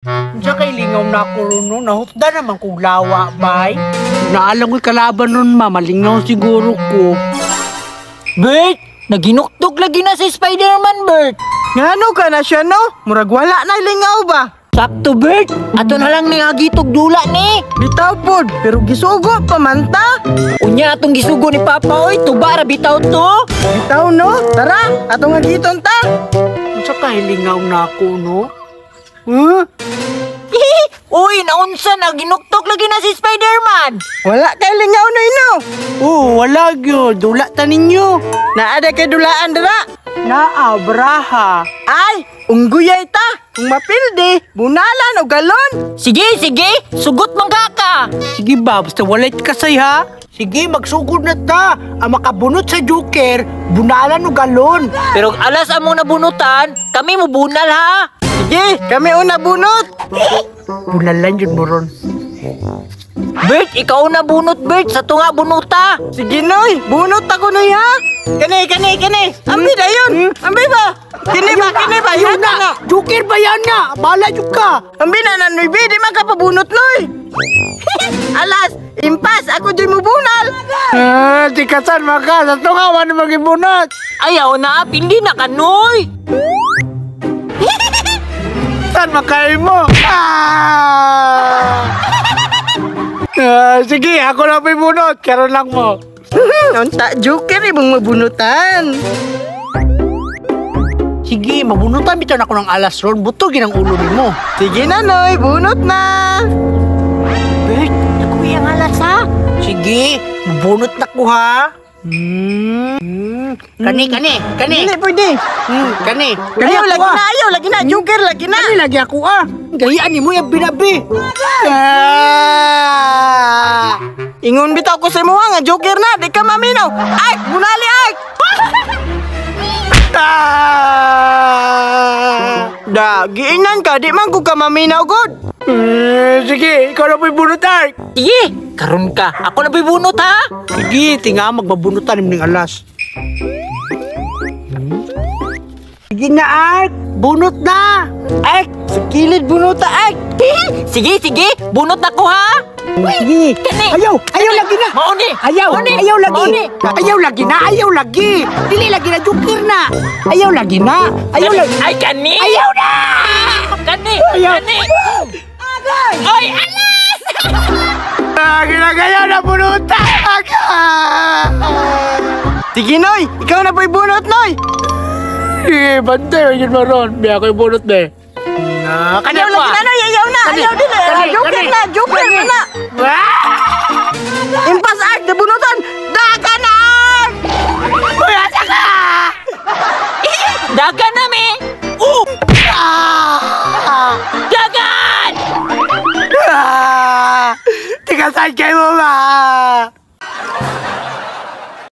Unsa kay lingaw na ako ron, no? Nahutda naman kong lawa, bay. Naalang ko'y kalaban ron, ma. Malingaw siguro ko. Bert, naginuktok lagi na si Spider-Man, Bert. Ngano ka na siya, no? Murag wala na lingaw ba? Sakto, Bert. Ato na lang ni agitog dula ni. Bitaw pod, pero gisugo pa man ta. Unya atong gisugo ni Papa oy, tuba ra bitaw to. Bitaw, no? Tara, atong agiton ta. Unsa kay lingaw na ako, no? Huh? Uy, naunsa na ginuktok lagi na si Spider-Man. Wala kay lingaw no ino. Oh, wala gyud. Dula ta ninyo. Naa kay dulaan dira. Naa, braha. Ay, ungguyay ta. Kung mapildi, bunalan o galon. Sige, sige, sugot man ka. Sige ba, basta walay kasay ha. Sige, magsugod na ta. Ang makabunot sa Joker, bunalan o galon. Pero alas among nabunutan, kami mo bunal ha. Sige, kami una bunot. Bunalan yun mo ron. Bert, ikaw na bunot, Bert. Sa tunga bunuta. Sige, Noy. Bunot ako, Noy, ha? Kani, kani, kani. Ambi na yun. Ambi ba? Kini ba, kini ba? Ayun Yun na. na. Joker ba yan na? Bala yun ka. Ambi na na, Noy, bi. Di man ka pabunot, Noy. Alas, impas. Ako di mo bunal. Ah, tikasan maka. Sa tunga, wala magibunot. Ayaw na, pindi na ka, Noy. Saan makain mo? Ah! Ah, sige, ako na may bunot. Karon lang mo. Unta, Joker, ibang mabunutan. Sige, mabunutan bitaw na ako ng alas ron. Butogin ang ulo nimo. Sige na, Noy. Bunot na. Bert, ako yung alas ha. Sige, mabunot na ko ha. Hmm. Kani, kani, kani. Dili, pwede. Kani. Kani Ayaw, ako, lagi ah. na, ayaw, lagi na. Joker, lagi na. Kani lagi ako ah. Gayaan ni mo yung binabi. Ah! Ingon bitaw ko sa imuha nga Joker na, di ka maminaw. Ay, bunali ay. Ah! Da, giinan ka, di man ko ka maminaw god. Eh, sige, ikaw na po'y bunot, Ark. Sige, karon ka. Ako na bunot ha. Sige, tinga, magbabunutan ni alas. Sige na, Ark. Bunot na. Ay, sa kilid bunuta ay. Sige, sige, bunot na ko ha. Sige. Kani. Ayaw, ayaw lagi na. Mauni. Ayaw, Mauni. ayaw lagi. Mauni. Ayaw lagi na, ayaw lagi. Dili lagi na, joker na. Ayaw lagi na. Ayaw lagi. Ay, kani. Ayaw na! Kani. Ayaw. Kani. Ay, alas! Ah, ginagaya na bunutan. Sige Noy, ikaw na po'y bunot Noy. Sige, bantay. Yun mo ron. Biya ko yung bunot na eh. Na, Ayaw lagi na Noy, ayaw na, Kani, ayaw din. kani, Joker kani. na, joker na na. Impas ay, debunutan. Daga na. Puyasa ka! Dagan na, me. Oh! Ah! Dagan! Ah! Tigasan kayo mo ba?